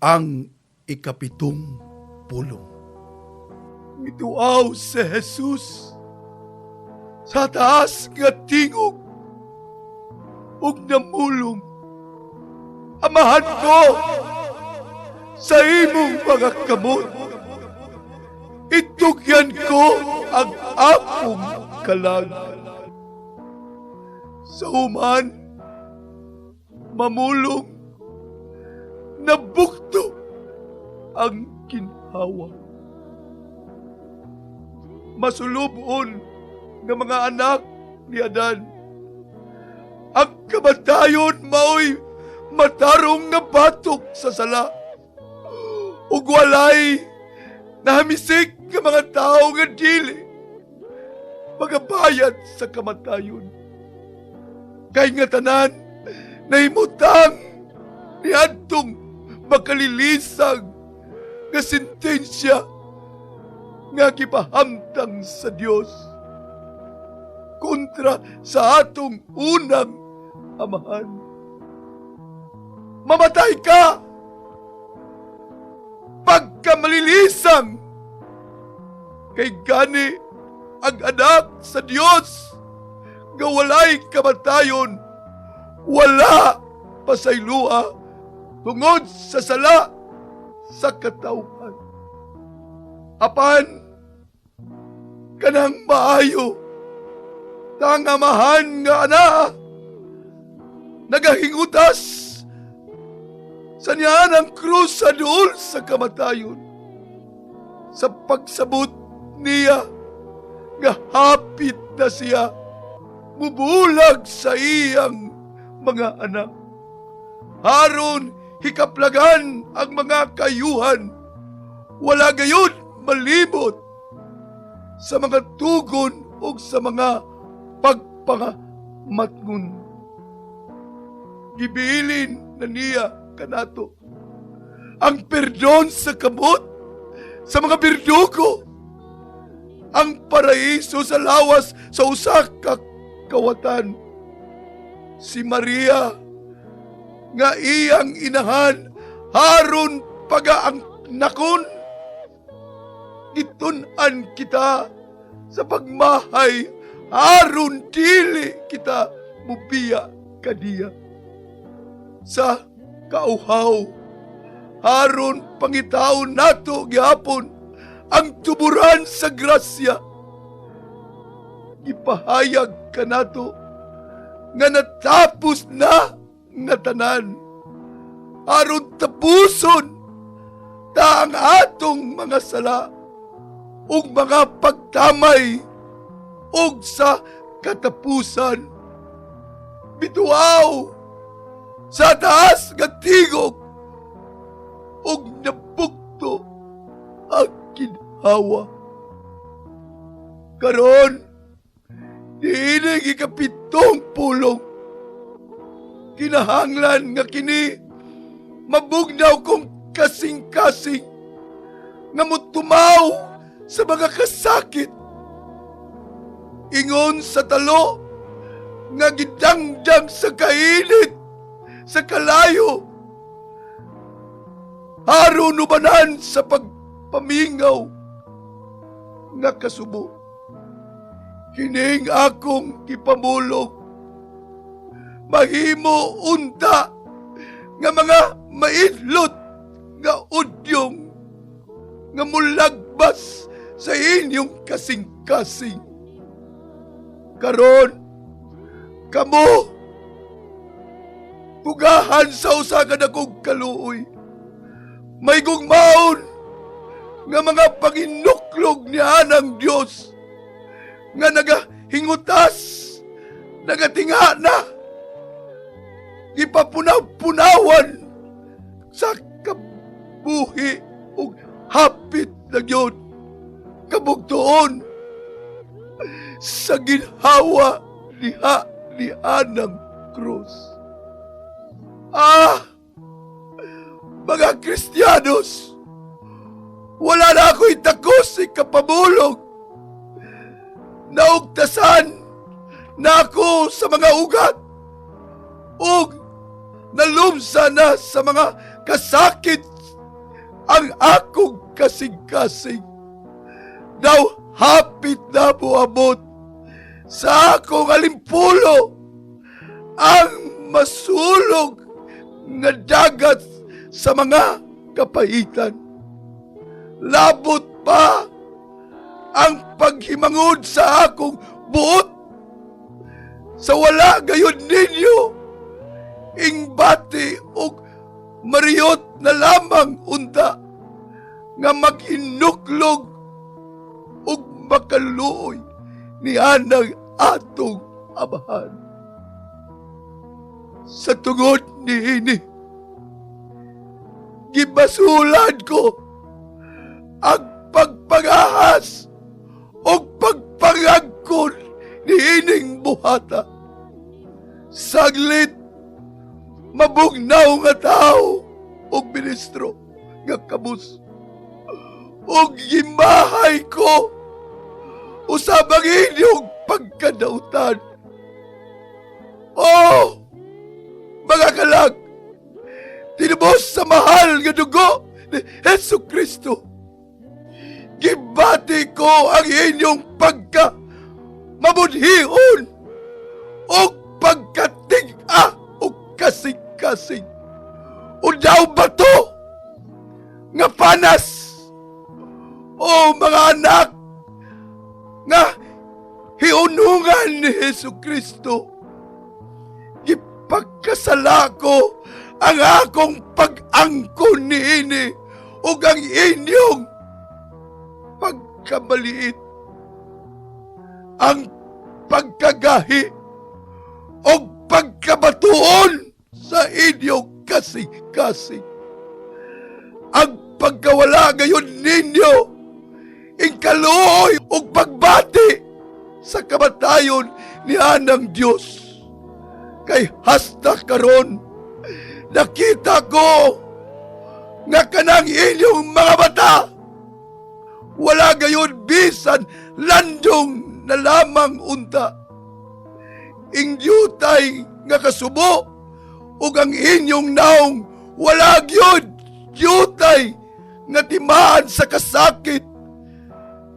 Ang ikapitong pulong. Mituaw si Jesus sa taas nga tingog ug namulong, "Amahan ko, sa imong mga kamot itugyan ko ang akong kalag." Sa human, mamulong, "Nabugto ang ginhawa." Masulubon nga mga anak ni Adan, ang kamatayon maoy matarong nga batok sa sala. Ug walay nahamisik nga mga tao nga dili magabayad sa kamatayon. Kay nga tanan nahimutang niadtong makalilisang nga sentensya nga gipahamtang sa Dios kontra sa atong unang amahan. Mamatay ka pagkamalilisang, kay gani ang anak sa Dios nga walay kamatayon wala pasaylua tungod sa sala sa katawhan. Apan kanang maayo tang Amahan nga anaa nagahingutas sa niyanang krus sa duol sa kamatayon, sa pagsabot niya nga hapit na siya mubulag sa iyang mga anak aron hikaplagan ang mga kayuhan, wala gayud malimot sa mga tugon o sa mga pagpangamatngon. Gibilin na niya kanato ang perdon sa kamot sa mga birdugo, ang paraiso sa lawas sa usa ka kawatan. Si Maria nga iyang inahan haron pagaanakon, gitun-an kita sa pagmahay aron dili kita mubiya kaniya. Sa kauhaw, aron pangitaon nato gihapon ang tuburan sa grasya, gipahayag kanato nga natapos na nga tanan aron tapuson ta ang atong mga sala ug mga pagtamay, ug sa katapusan mituaw sa taas nga tingog ug "Nabugto ang ginhawa." Karon, niining ikapitong pulong, kinahanglan nga kini mabugnaw kong kasing-kasing nga mutumaw sa mga kasakit ingon sa talo nga gidangdang sa kainit sa kalayo aron ubanan sa pagpamingaw nga kasubo. Kining akong gipamulong mahimo unta nga mga maidlot nga udyong nga mulagbas sa inyong kasing-kasing. Karon, kamo tugahan sa usa ka dakong kaluoy, may gugmaon nga mga panginuklog ni anang Dios nga nagahingutas, nagatinga na, gipapunaw-punawan sa kabuhi ug hapit na gyud kabugtuon sa ginhawa diha ni anang krus. Ah! Mga Kristiyanos, wala na ako'y takos ikapamulong. Naugtasan na ako sa mga ugat ug nalumsa na sa mga kasakit. Ang akong kasing-kasing daw hapit na moabot sa akong alimpulo ang masulog nga dagat sa mga kapahitan. Labot pa ang paghimangod sa akong buot sa wala gayon ninyo ingbati og mariyot na lamang unta nga maghinuklog ug makaluoy ni anang atong Amahan. Sa tungod niini, gibasulan ko ang pagpangahas o pagpangagkon niining buhata. Saglit mabugnaw nga tao og ministro nga kabus og gimahay ko usab ang inyong pagkadautan. Oh, mga kalag, tinubos sa mahal nga dugo ni Hesu Kristo, gibati ko ang inyong pagka mabudhion o pagkatig-a o kasing-kasing. O daw bato nga panas. O mga anak nga hiunungan ni Hesu Kristo, gipagkasala ko ang akong pag-angkon niini ug ang inyong pagkamaliit, ang pagkagahi o pagkabatuon sa inyong kasing-kasing. Ang pagkawala gayon ninyo ingkaluoy ug pagbati sa kamatayon ni anang Dios. Kay hasta karon nakita ko nga kanang inyong mga mata wala gayon bisan landong na lamang unta. Ingyutay nga kasubo ug ang inyong naong wala gyud yutay nga timaan sa kasakit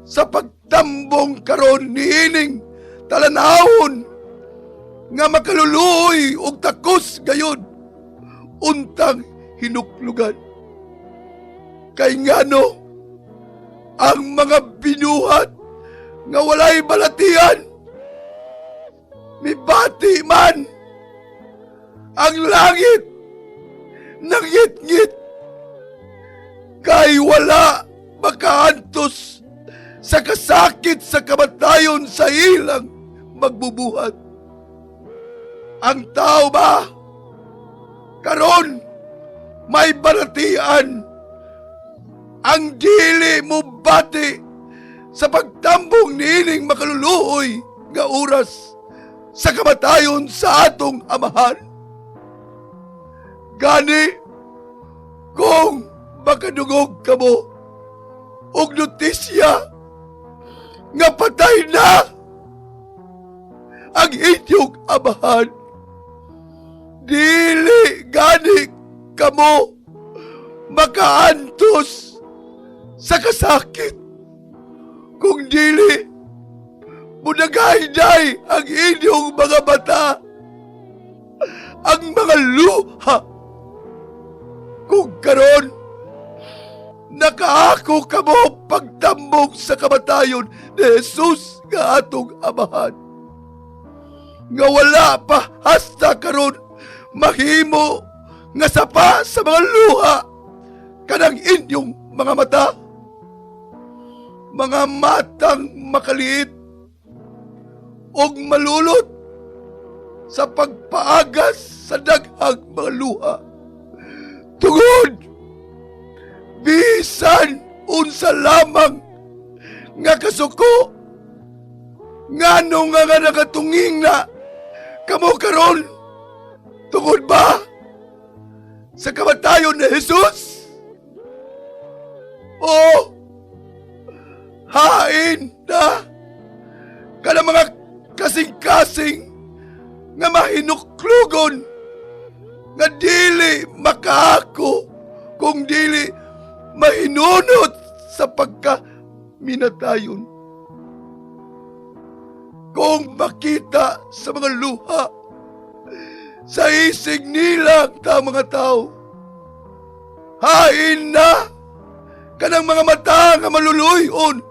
sa pagtambong karon niining talanawon nga makaluluoy og takos gayud untang hinuklugan. Kay ngano ang mga binuhat nga walay balatian mibati man, ang langit nangitngit kay wala makaantos sa kasakit sa kamatayon sa ilang magbubuhat. Ang tao ba karon may balatian ang dili mo bati sa pagtambong niining makaluluoy nga oras sa kamatayon sa atong Amahan? Gani, kung makadungog kamo og notisya nga patay na ang inyong amahan, dili gani kamo makaantos sa kasakit. Kung dili, munagayday ang inyong mga mata, ang mga luha. Kung karon, nakaako kamo pagtambong sa kamatayon ni Jesus nga atong Amahan, nga wala pa hasta karon mahimo nga sapa sa mga luha kanang inyong mga mata. Mga matang makaliit og malulot sa pagpaagas sa daghang mga luha. Tungod bisan unsa lamang nga kasuko, ngano nga nakatunging na kamo karon tungod ba sa kamatayon ni Jesus? O hain na kana mga kasing-kasing nga mahinuklugon nga dili makaako kung dili Mahinunot sa pagka minatayon. Kung makita sa mga luha sa isig nila ta mga tao, hain na kanang mga mata nga maluluyon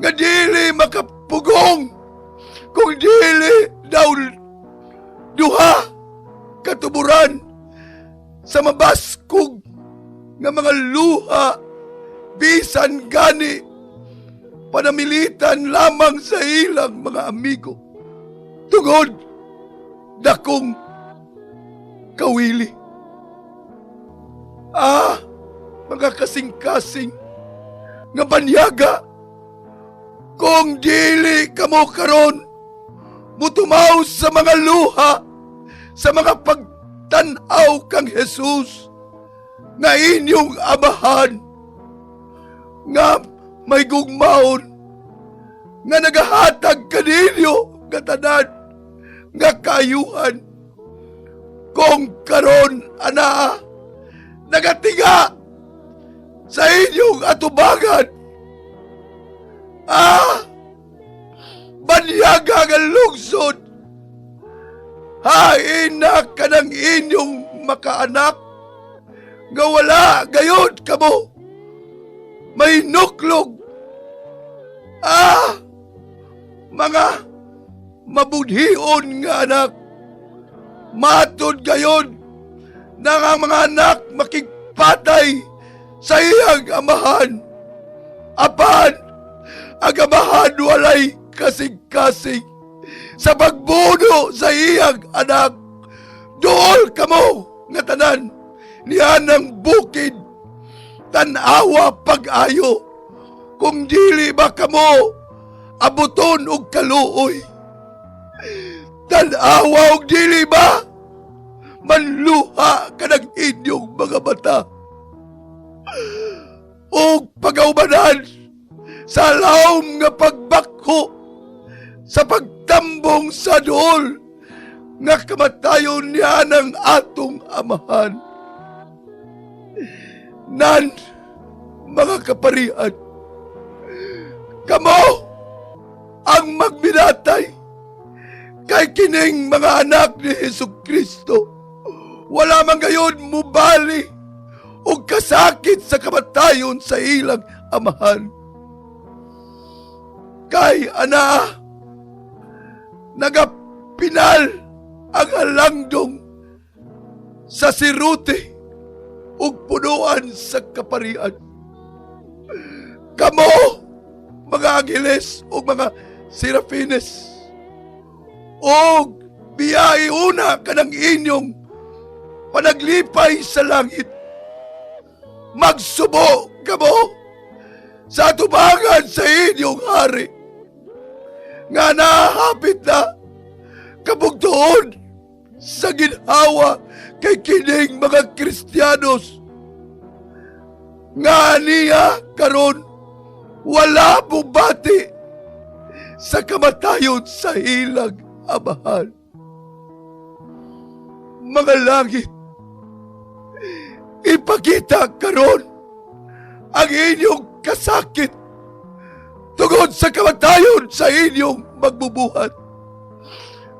nga dili makapugong kung dili daw duha katuburan sa mabaskog nga mga luha, bisan gani panamilitan lamang sa ilang mga amigo tungod dakong kawili. Ah, mga kasing-kasing nga banyaga, kung dili kamo karon mutumaw sa mga luha sa mga pagtan-aw kang Jesus nga inyong amahan nga may gugmaon nga nagahatag kaninyo nga tanan nga kaayuhan, kung karon anaa nagatinga sa inyong atubangan, ah, banyaga nga lungsod, hain na kanang inyong makaanak nga wala gayod kamo may nuklog. Ah, mga mabudhion nga anak, matud gayon na ang mga anak makigpatay sa iyang amahan, apan ang amahan walay kasing-kasing sa pagbuno sa iyang anak. Duol kamo nga tanan nianang bukid, tan-awa pag-ayo kung dili ba kamo abuton og kaluoy. Tan-awa og dili ba manluha kanang inyong mga mata og pagaubanan sa lawom nga pagbakho sa pagtambong sa duol nga kamatayon niya ng atong amahan. Nan, mga kaparian, kamo ang magminatay kay kining mga anak ni Hesus Kristo wala man gayon mubali og kasakit sa kamatayon sa ilang amahan. Kay ana nagapinal ang halangdong sa siruti ug punuan sa kaparian. Kamo, mga angeles ug mga serafines, og biyai una kanang inyong panaglipay sa langit, magsubo kamo sa atubangan sa inyong hari nga nahapit na kabugtuon sa ginhawa kay kining mga Kristiyanos nga niya karon wala bubati sa kamatayon sa ilang amahan. Mga langit, ipakita karon ang inyong kasakit tungod sa kamatayon sa inyong magbubuhat.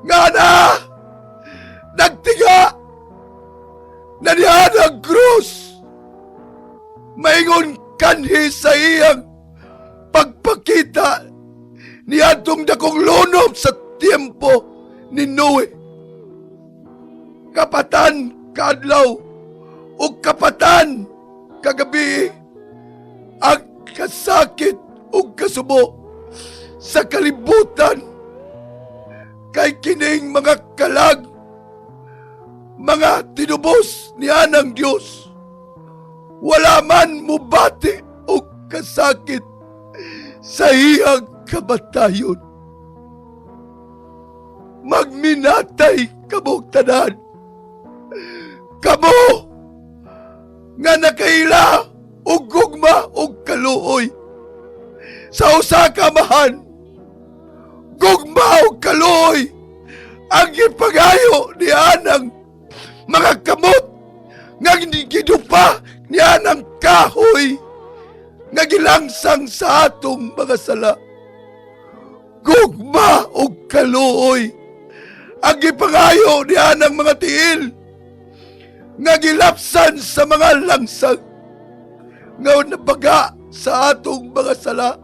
Nga na, nagtiga na niya ang krus, maingon kanhi sa iyang pagpakita niadtong dakong lunob sa tiempo ni Noe. Kapatan kaadlaw o kapatan kagabi ang kasakit ug kasubo sa kalibutan kay kining mga kalag, mga tinubos ni anang Dios, wala man mubati og kasakit sa iyang kamatayon. Magminatay kamong tanan. Kamo nga nakaila og gugma og kaluoy sa usa ka amahan. Gugma og kaluoy ang gipagayo ni anang mga kamot nga gidupa ni anang kahoy nga gilangsang sa atong mga sala. Gugma ug kaluoy ang gipangayo niya ng mga tiil nga gilapsan sa mga langsang nga nabaga sa atong mga sala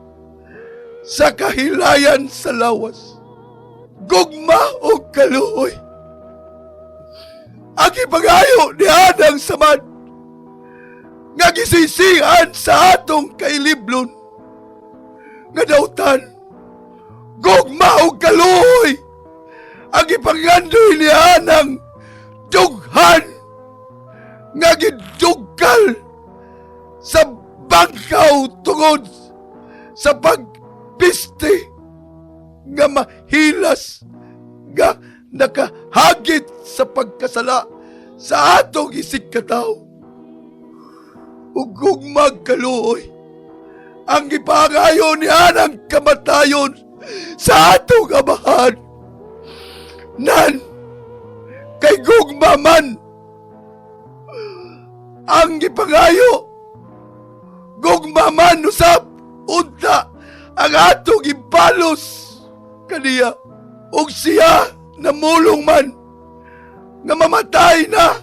sa kahilayan sa lawas. Gugma ug kaluoy ang gipangayo niya ng samad nga gisisihan sa atong kailiblon nga dautan. Gugma ug kaluoy ang gipangandoy niya ng dughan nga gidugkal sa bangkaw tungod sa pagpiste nga mahilas nga nakahagit sa pagkasala sa atong isigkatawo. Ug gugmag kaluoy ang gipangayo niya ng kamatayon sa atong Amahan. Nan, kay gugma man ang gipangayo, gugma man usab unta ang atong ibalos kaniya, ug siya namulong man nga mamatay na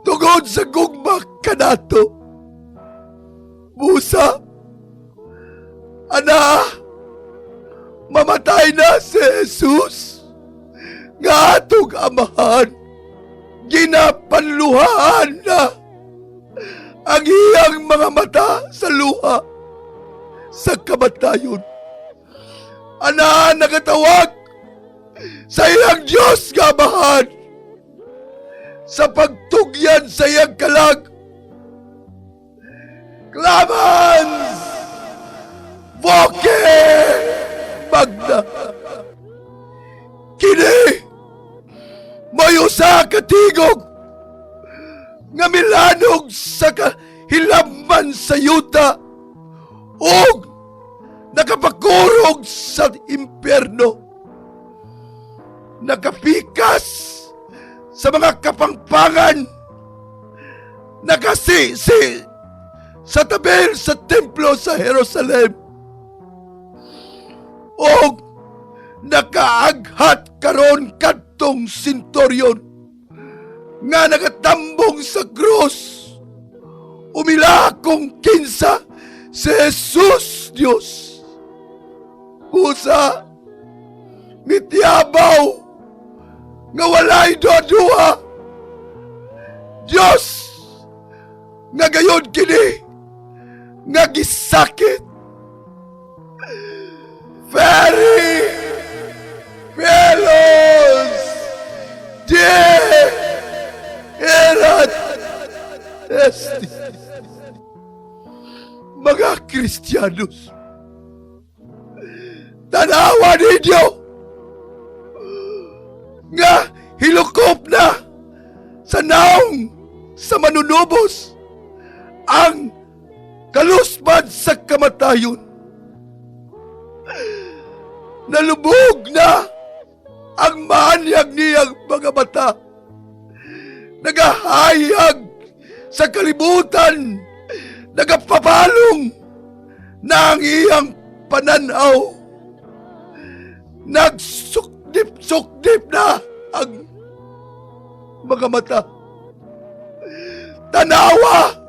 tungod sa gugma kanato. Busa, ana, mamatay na si Jesus nga atong Amahan. Ginapanluhaan na ang iyang mga mata sa luha sa kamatayon. Ana, nakatawag sa iyang Diyos nga Amahan sa pagtugyan sa iyang kalag. Clamans voce magna. Kini may usa ka tingog nga milanog sa kahilamman sa yuta ug nakapakurog sa impyerno, nakapikas sa mga kapangpangan, nakasisi sa tabil sa templo sa Jerusalem ug nakaaghat karon kadtong senturyon nga nagatambong sa krus. Umila kung kinsa si Jesus Dios. Busa, mitiabaw nga walay duha. Dios nga gayon kini nga gisakit. Ferri Velos Die Erat Esti. Mga Kristiyanos, tanawa ninyo nga hilukop na sa naong sa manunubos ang kalusbad sa kamatayon. Nalubog na ang maanyag niyang mga mata. Nagahayag sa kalibutan, nagapapalong na ang iyang pananaw. Nagsukdip-sukdip na ang mga mata. Tanawa!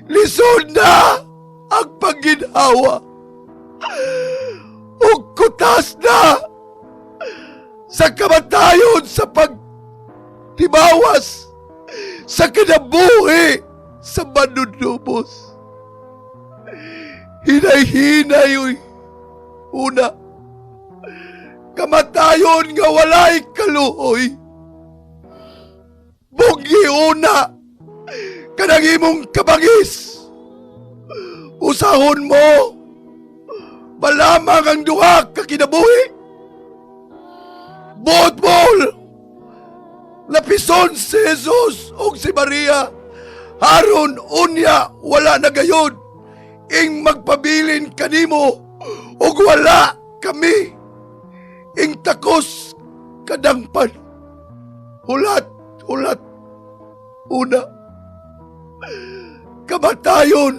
Lisod na ang pagginhawa. Ug kutas na sa kamatayon sa pagtibawas sa kinabuhi sa manunubos. Hinay-hinay, uy. Una, kamatayon nga walay kaluoy. Bugyi una kanang imong kabangis. Usahon mo malamang ang duha ka kinabuhi. Buot mo lapison si Jesus ug si Maria aron unya wala na gayod ing magpabilin kanimo ug wala kami ing takos kadangpan. Hulat, hulat, una. Kamatayon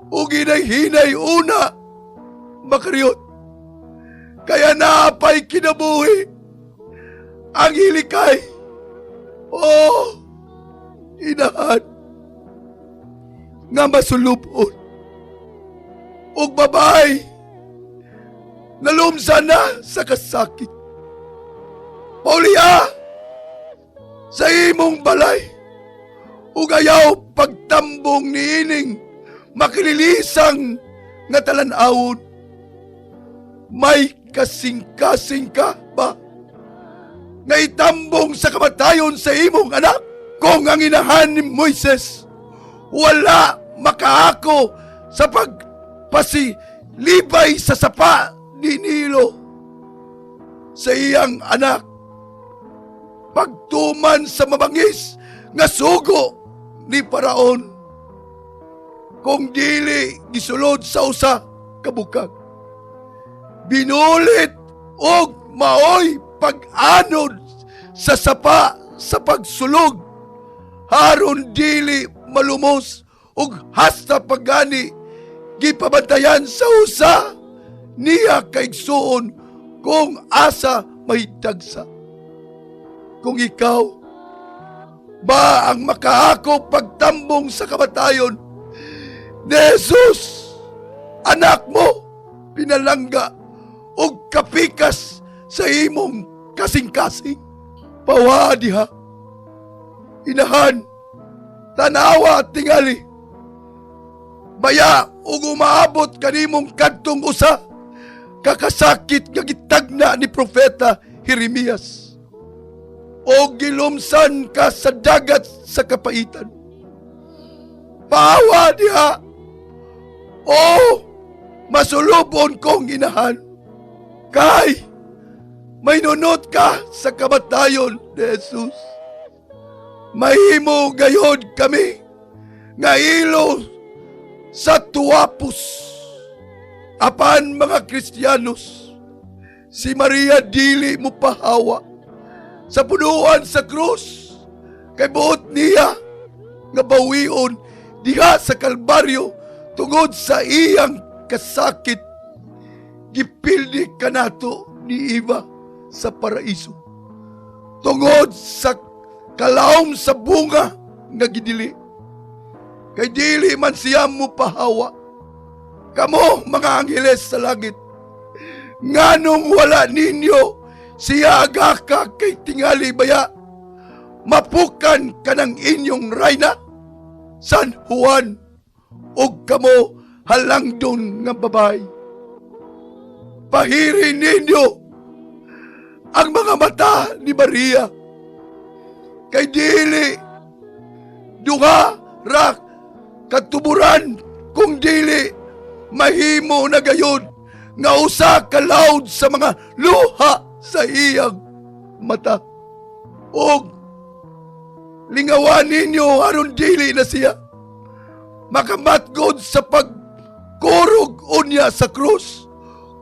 ug hinay-hinay una makariyot. Kaya naa pa'y kinabuhi ang hilikay. Oh, inahan nga masulubon ug babay nalumsa na sa kasakit. Pauliha sa imong balay ug ayaw pagtambong niining makililisang nga talan-awon. May kasing-kasing ka ba nga itambong sa kamatayon sa imong anak? Kung ang inahan ni Moises wala makaako sa pagpasilibay sa sapa ni Nilo sa iyang anak, pagtuman sa mabangis nga sugo ni Paraon, kung dili gisulod sa usa ka bukag, binulit og maoy pag-anod sa sapa sa pagsulog aron dili malumos, ug hasta pagani gipabantayan sa usa niya kaigsuon kung asa mahitagsa. Kung ikaw ba ang makaako pagtambong sa kamatayon ni Jesus, anak mo, pinalangga ug kapikas sa imong kasing-kasing, pawa diha. Inahan, tanawa at tingali. Baya ug umaabot kanimong kadtong usa kakasakit nga gitagna ni Propeta Jeremias. O gilumsan ka sa dagat sa kapaitan. Pawa diha. O masulubon kong inahan. Kay may nunot ka sa kamatayon ni Jesus. Mahimo gayod kami nga ilo sa tuwapos. Apan mga Kristiyanos, si Maria dili mo pahawa sa punuan sa krus kay buot niya nga bawion diha sa Kalbaryo tungod sa iyang kasakit. Gipildi kanato ni Eva sa paraiso tungod sa kalaom sa bunga nga gidili, kay dili man siya mo pahawa. Kamo mga angheles sa langit, nganong wala ninyo siya agaka kay tingali baya mapukan kanang inyong rayna? San Juan ug kamo halangdon nga babay, pahiri ninyo ang mga mata ni Maria kay dili duha ra katuburan kung dili mahimo na gayud nga usa ka lawd sa mga luha sa iyang mata. Og lingawan ninyo aron dili na siya makamatgod sa pagkurog unya sa krus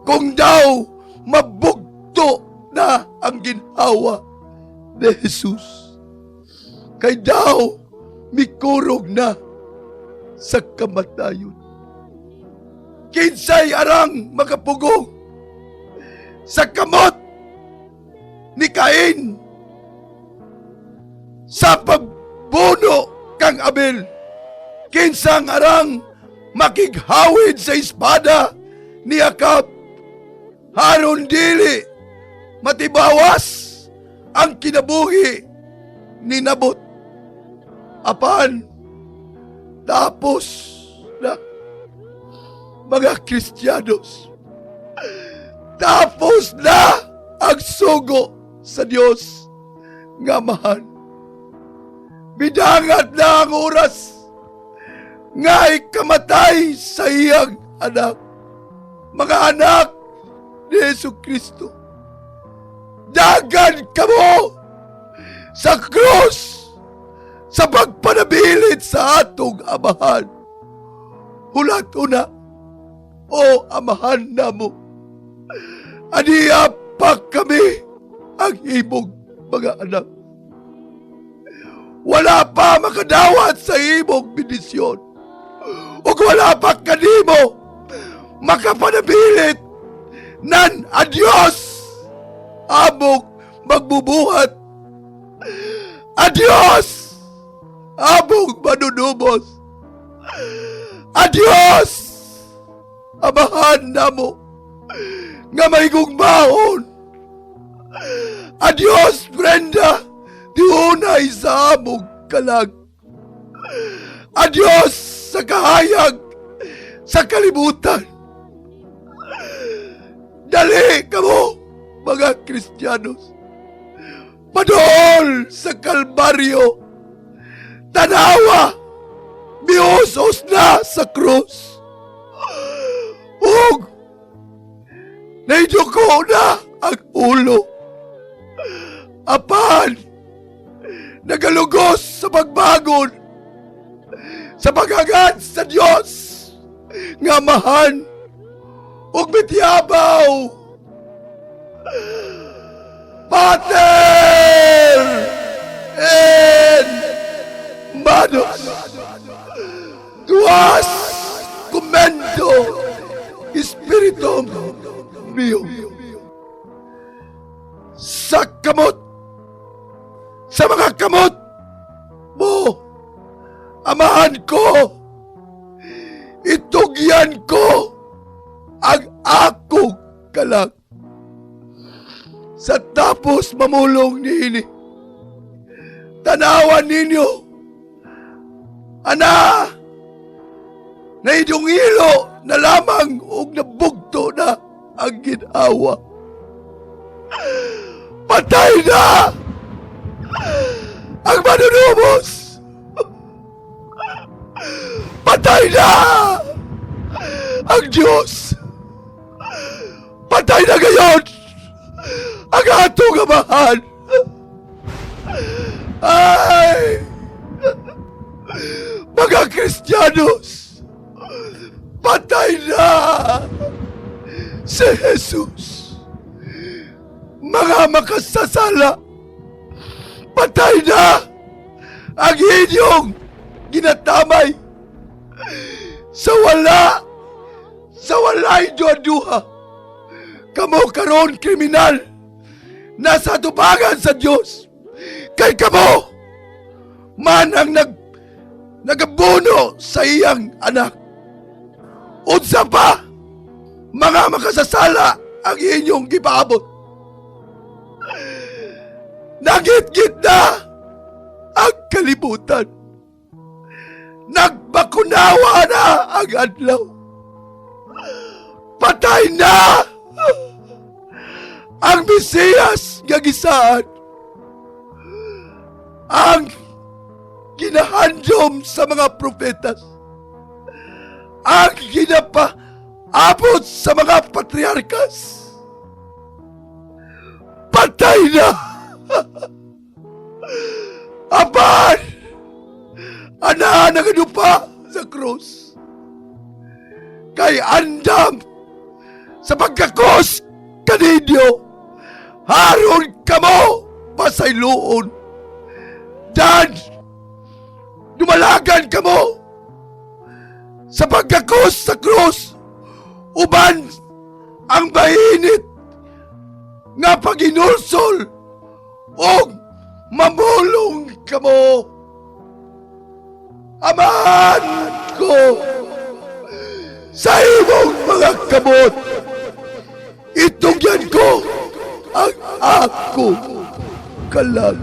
kung daw mabugto na ang ginhawa ni Jesus. Kay daw mikurog na sa kamatayon. Kinsay arang makapugong sa kamot ni Cain sa pagbuno kang Abel? Kinsang arang makighawid sa espada ni Akab aron dili matibawas ang kinabuhi ni Nabot? Apan tapos na, mga Kristiyanos. Tapos na ang sugo sa Dios nga Amahan. Bidangat na ang oras nga ikamatay sa iyang anak. Mga anak ni Jesu Kristo, dagan kamo sa krus sa pagpanabilit sa atong Amahan. Hulat una, o Amahan namo, aniya pa kami ang imong mga anak. Wala pa makadawat sa imong bendisyon. bendisyon. Ug wala pa kanimo makapanabilit nan adios, among magbubuhat. Adios, among manunubos. Adios, Amahan namo nga mahigugmaon. Adios, Brenda, diunay sa among kalag. Adios sa kahayag sa kalibutan. Dali kamo, mga Kristiyanos. Padool sa Kalbaryo. Tanawa, miusos na sa krus. Ug naiduko na ang ulo. Apan, nagalugos sa pagbangon, sa paghagad sa Dios nga Amahan ug mitiabaw: "Pater in manos tuas commendo spiritum meum." Sa kamot, sa mga kamot mo, Amahan ko, itugyan ko ang akong kalag. Sa tapos mamulong niini, tanawan ninyo, ana, naidungilo na lamang ug nabugto na ang ginhawa. Patay na ang manunubos! Patay na ang Diyos! Patay na ngayon ang atong Amahan! Ay! Mga Kristiyanos! Patay na si Jesus! Mga makasasala! Patay na ang inyong ginatamay sa walay duha. Kamo karon kriminal nasa atubangan sa Dios kay kamo man ang nagabuno sa iyang anak. Unsa pa, mga makasasala, ang inyong gipaabot? Nagitgit na ang kalibutan. Nagbakunawa na ang adlaw. Patay na ang Mesiyas nga gisaad. Ang ginahandom sa mga prophetas. Ang ginapaabot sa mga patriarkas. Patay na! Apan! Ana nagadupa sa krus. Kay andam sa pagkakos kaninyo, haron kamo pasayloon. Dan, dumalagan kamo sa pagkakos sa krus uban ang mainit nga paginulsol og mamulong kamo: "Amahan ko, sa imong mga kamot itugyan ko ang ako kalag."